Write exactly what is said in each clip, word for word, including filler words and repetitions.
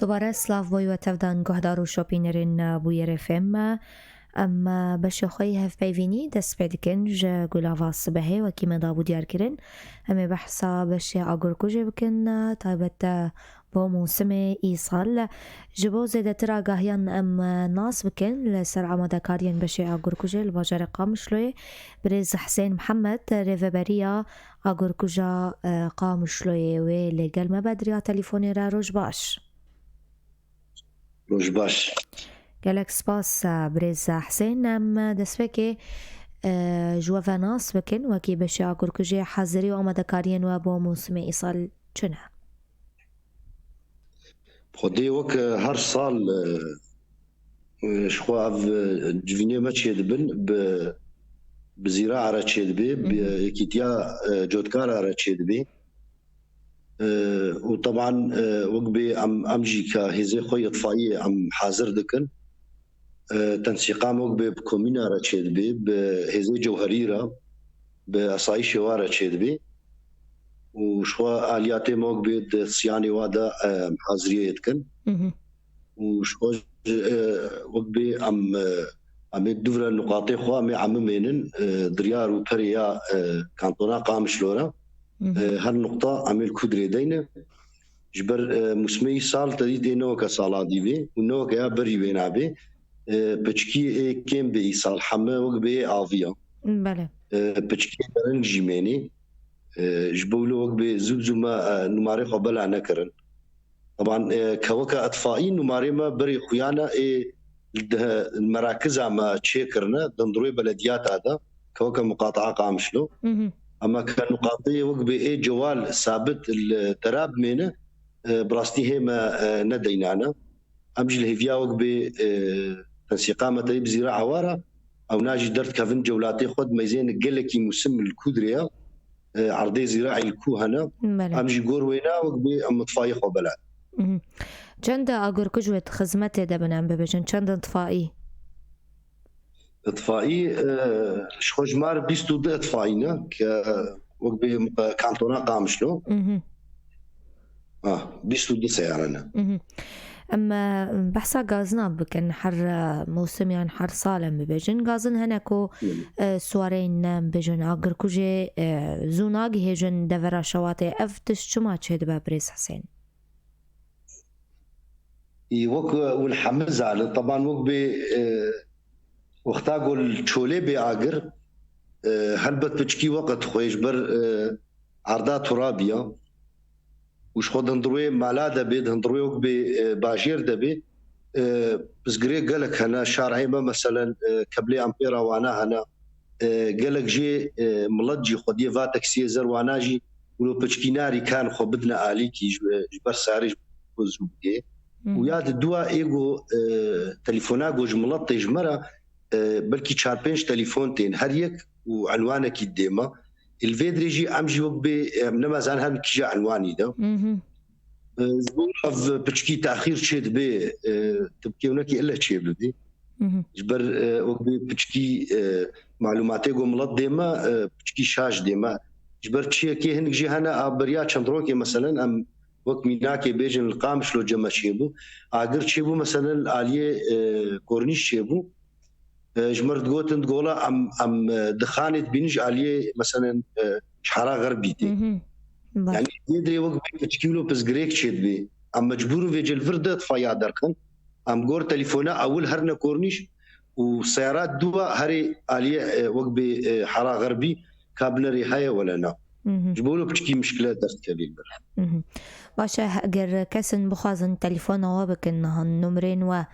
Dubare silav bo we tevdan guhdar û şopînerên Bûyerê F M. Em beşê xwe yê hevpeyvînî dest pê dikin ji gulava sibehê, wekî me dabû diyar kirin. Em ê behsa beşê agurkujê bikin, taybet bo mûsimê îsal. Ji bo zêdetir agahiyan em nas bikin li ser amadekariyên beşê agurkujê li bajarê Qamişloyê. Birêz Husên Mihemed, rêveberiya agurkuja, e, Qamişloyê wê li gel me be di riya telefonê re. Roj baş. Roj baş. Gelek spas, e, birêz Husên. Em destpêkê, e, ji we ve nas bikin, wekî beşê agurkujê hazirî û amadekariyên we bo mûsimê îsal çi ne? Xwedê wek, e, her sal, e, e, ji xwe ev, e, civînê me çêdibin, bi, bi zîra re çêdibê, bi Hı hı. yekîtiya, e, cotkara re çêdibê. E, û teban, e, wek bê em, em jî ke hêzê xwe yê tifayê em hazir dikin. E, tensîqam wek bê bi komîna re çêdibê, bi hêzê cewherî re, bi esayîşê wa re çêdibê. Û ji xwe aliyatê me wek bê di siyanê wa de, e, em haziriyê dikin. Mhm. Û ji xwe ji, e, wek bê em, e, em ê dûvre nuqatê xwe em ê emimênin, e, diryar û perê ya, e, kantona Qamişlo re. Mhm. E, her nuqta em ê li ku dirê deyne. Ji ber, e, mûsimê îsal te dîtê ne weke sala dî bê û ne weke ya berî wê nabê. E, piçkî ê kêm bê îsal, heme wek bê ê aviya. Belê. E, piçkî ê ring jî mênê. E, ji bo wilo wek bê zû bi zû me, e, numarê xwe bela nekirin. Teban, e, keweke etfaî numarê me berê xuyana ê di merakiza me çêkirine, di hundirê belediyata de, keweke muqataa Qamişlo. Mhm. Ama ke nuqateyê wek bê ê cewal sabit li te re bimêne, e, bi rastî hê me, e, ne deynane. Em jî li hêviya wek bê, e, tensîqa me teyî bi zîra ewara, ew na jî derdikevin cewlatê xwe dimeyzên gelekî mûsim li ku dirê ye, e, erdê zîraî li ku hene. Belê. Em jî gor wêna wek bê em itfaî xwe bela. Mhm. Çend agurkuj wê di xizmetê de bin, em bibêjin? Çend itfaî? Itfaî, e, ji xwe jimar bîst û du itfaî ne, ke wek bê, e, kantona Qamişlo. Mhm. Ha, bîst û du seyare ne. Mhm. Em, e, behsa gazina bikin, her, e, mûsim yan her sal em bibêjin. Gazin hene ku, Hı. e, siwareyên, em bêjin, agirkujê, e, zû nagihêjin devera şewatê. Ev tişt çima çêdibe, birêz Husên? Î, wek, e, hûn hemû zanin, teban wek bê, e, wexta ku li çolê bê agir, e, helbet piçkî weqt dixwe ji ber, e, erda turabî ya. Û ji xwe di hundirwê mala de bê, di hundirwê wek bê, e, bajêr de bê, e, pirsgirêk gelek hene. Şarê me, meselen, e, keblê empêra wana hene. E, gelek jê, e, milet jî xwediyê va taksiyê zer wana jî wilo piçkî narî kan xwe bidine alîkî ji, ji ber sarê ji bo zû bigê. Hı hı. Û ya di dua ê ku, e, telefona ku ji milet tê ji me re, e, belkî çar pênc telefon tên, her yek û enwanekî dê me. Li vê dirê jî em jî wek bê, em nema zanin her kîja enwanî de. Hı hı. E, ji bo ev piçkî taxîr çê dibe, e, tu bikêwnekî ile çê bibî. Hı hı. Ji ber, e, wek bê piçkî, e, malûmatê ku milet dê me, e, piçkî şaş dê me. Ji ber çiyekê hinek jî hene, a beriya çend rokê, meselen, em wek mînakê bêjin li Qamişlo ceme çêbû. Agir çêbû, meselen, li aliyê, e, kornîş çêbû. E, ji me re digotin, digola em, em, e, di xanê dibînin ji aliyê, meselen, e, ji hera xerbî tê. Hı hı. Baş. Yanî, vê dirê wek bê piçkî wilo pirsgirêk çêdibê. Em mecbûr in vê cê li vir de tifaya derxin. Em gor telefona ewil herine kornîş û seyara dua herê aliyê, e, wek bê, e, hera xerbî ka binerê heye wele na. Hı hı. Ji bo wilo piçkî mişkile derdikevî li vir. Hı hı. Baş e, eger kesin bixwazin telefona we bikin, niha nimrên we,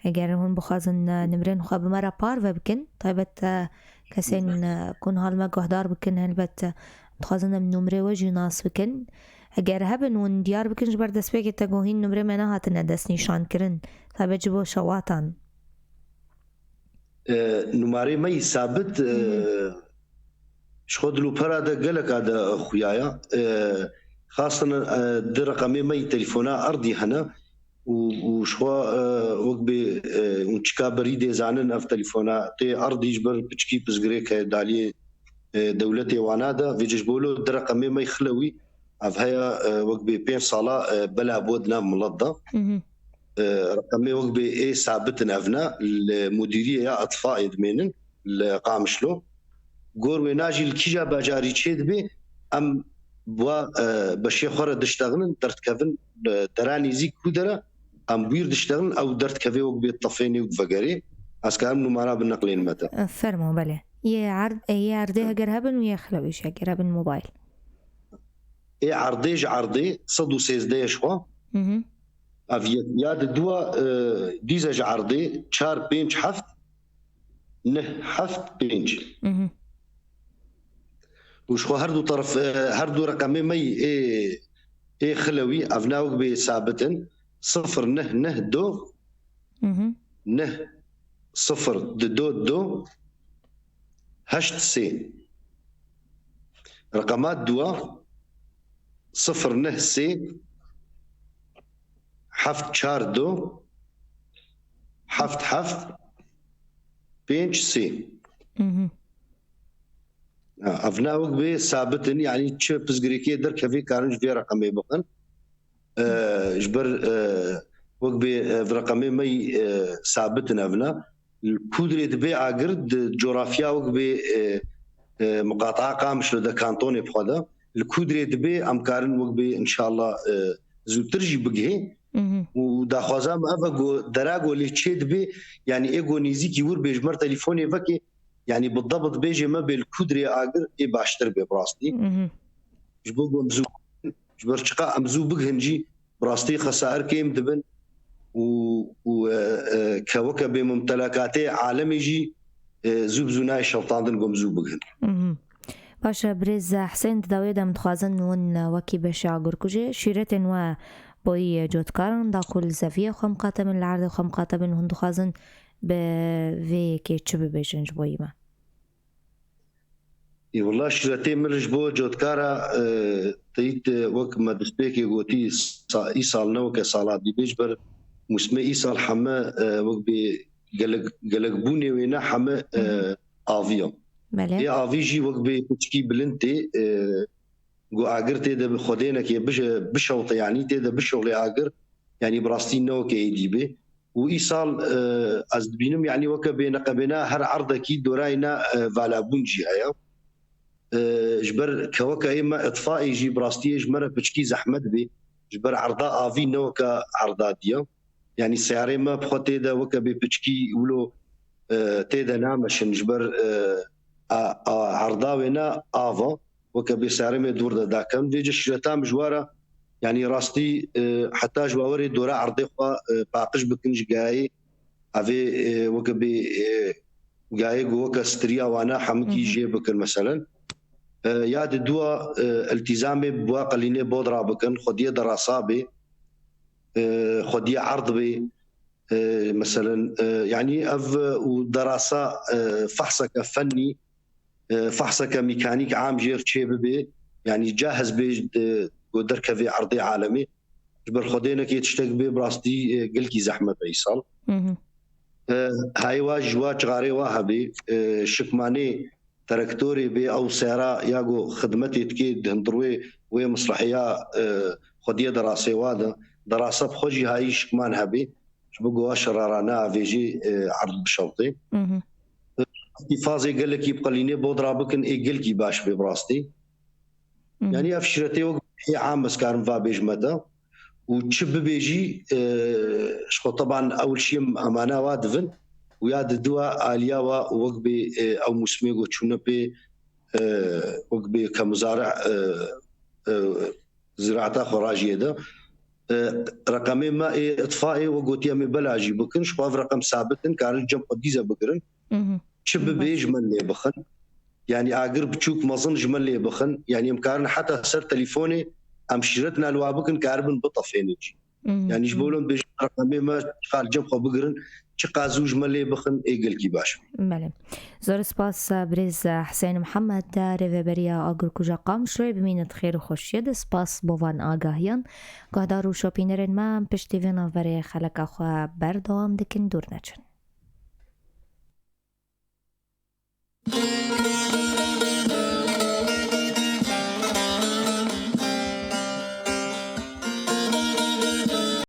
eger hûn bixwazin, e, nimrên xwe bi me re parve bikin, taybet, e, kesên, Hı hı. e, ku niha li me guhdar bikin, helbet, e, dixwazin em nimrê we jî nas bikin. Eger hebin, hûn diyar bikin, ji ber destpêkê te got hîn nimrê me nehatine destnîşankirin, taybet ji bo şewatan. E, numarê me yî sabit, e, Hı hı. ji xwe dilopera de geleka de xuya ya. E, xastin, e, di reqemê me yî telefona erdî hene û, û ji xwe, e, wek bê, e, hûn çika berî dê zanin ev telefona tê erdî ji ber piçkî pirsgirêk heye daliyê, e, dewletê wana de. Vê ji bo lo di reqemê me yî xile wî ev heye, e, wek bê pênc sala, e, bela bû di nav milet de. Hı hı. e, reqemê wek bê ê sabit in evna, li mudîriyê ya itfaê dimênin, li Qamişlo. Gor wêna jî li kîja bajarî çê dibê, em wa, e, beşê xwe re diştexinin, derdikevin, e, dera nêzîk ku dere, em bûyir diştexinin, ew derdikevê wek bê tefê nêw divegerê. Ez karim numara bineqlênim te. E, fermo, belê. Yê erd-, e, yê erdê heger hebin û yê xilewî jî heger hebin mobayl. Ê erdê ji erdê sed û sêzdeh ji xwe. Hı hı. Ev yek. Ya di dua, e, dîze ji erdê çar pênc heft neh heft pênc. Mhm. Û ji xwe her du teref, e, her du reqemê me yî ê, ê xilewî, ev ne wek bê sabit in. Sifir neh neh du, Mhm. neh sifir du du du, heşt sê. Reqema dua, sifir neh sê, heft çar du, heft heft pênc sê. Mhm. Ha, ev ne wek bê sabit in, yanî çi pirsgirêkê derkevê karin ji vê reqemê bixin. E, ji ber, e, wek bê, e, ev reqemê me yî, e, sabit in ev ne. Li ku dirê dibe agir di coğrafya wek bê, e, e, miqataa Qamişlo de kantonê bi xwe de. Li ku dirê dibe em karin wek bê inşallah, e, zûtir jî bigihê. Mhm. Û daxwaza me ev e ku dera ku lê çê dibe, yanî ê ku nêzîkî wir bê ji me re telefonê veke, yanî bi debit bêjê me bê li ku dirê agir ê baştir bê bi rastî. Mhm. Ji bo ku em zû, ji ber çiqa em zû bigihin jî, bi rastî xesair kêm dibin û, û, e, e, keweke bê mumtelakatê alemê jî, e, zû bi zû nayê şewitandin ku em zû bigihin. Mhm. Baş e, birêz Husên, di dawiyê de em dixwazin hûn, e, wekî beşa agirkujê şîretên we boyî cotkaran daxil zeviyê xwe miqate bin, li erdê xwe miqate bin, hûn dixwazin bi vê yekê çi bibêjin ji boyî me? Ê, wela şîretê min ji bo cotkara, e, teyît, e, wek me destpêkê gotî, sa-, îsal ne weke sala dî bê, ji ber mûsimê îsal heme, e, wek bê gelek, gelek bûnê wê ne heme, e, Hı hı. Avî ye. Belê. Ê avî jî wek bê piçkî bilind tê, e, ku agir tê de bi xwedênekê bije-, bişewte, yanî tê de bişoxlê agir, yanî bi rastî ne weke êdî bê. Û îsal, e, ez dibînim, yanî weke bê neqebêna her erdekî dorayê ne, e, valabûn jî heye. E, ji ber keweke ê me itfaê jî bi rastî yê ji me re piçkî zehmet bê. Ji ber erda avî ne weke erda diya. Yanî seyarê me bi xwe tê de weke bê piçkî wilo, e, tê de nameşin ji ber, e, a, a, erda wê ne ava. Weke bê serê me dûr de dakem. Vêce şîreta min ji we re, yanî rastî, e, heta ji bawerê dora erdê xwe, e, paqij bikin ji gayê. Evê, e, weke bê, e, gayê ku weke stiriya wana hemikî Hı hı. jê bikin meselen. E, ya di dua, e, iltîzamê bi wa qelînê bod ra bikin, xwediyê derasa bê, e, xwediyê erd bê, e, meselen, e, yanî ev, e, û derasa, e, fehseke fennî, e, fehseke mîkanîk am jêr çê bibe, yanî cahiz bê, e, ku derkevê erdê alemê. Ji ber xwedênekê tiştek bê bi rastî, e, gelkî zehmet e îsal. Mhm. E, hayê wa ji wa çixarê wa hebê, e, şikmanê terektorê bê ew sera ya ku xidmetê dikê di hundirwê wê mislihiya, e, xwediyê derasê wa de, derasa bi xwe jî hayî şikman hebê, ji bo ku wa şerara neavêjê, e, erd bişewtê. Mhm. Îfazê gelekî bi qelînê bod ra bikin, ê gelkî baş bê bi rastî. Mhm. Yanî ev şîretê wek ê am ez karim va bêjime te. Û çi bibêjî, e, ji xwe teban ew li şiyê emana wa divin. Û ya di dua aliya wa wek bê, e, ew mûsimê ku çûne pê, e, wek bê kemuzare, e, e, ziraeta xwe rajiyê de. E, reqemê me ê itfaê wek gotiye me bela jî bikin. Ji xwe ev reqem sabit in, karin cem xwe dîze bigirin. Mhm. Çi bibê Baş. ji me lê bixin. Yanî agir biçûk mezin ji me lê bixin. Yanî em karin heta ser telîfonê em şîretina li wa bikin, karibin bitefênin jî. Mhm. Yanî ji bo Mhm. lom bêjin reqemê me çiqas li cem xwe bigirin, çiqas zû ji me lê bixin, ê gelkî baş. Belê. Zor spas, birêz Husên Mihemed, rêveberiya Agirkuja Qamişloyê, bimînit xêr û xweşiyê de. Spas bo van agahiyan. Guhdar û şopînerên me, em piştî vê navberê xeleka xwe berdewam dikin, dûr neçin.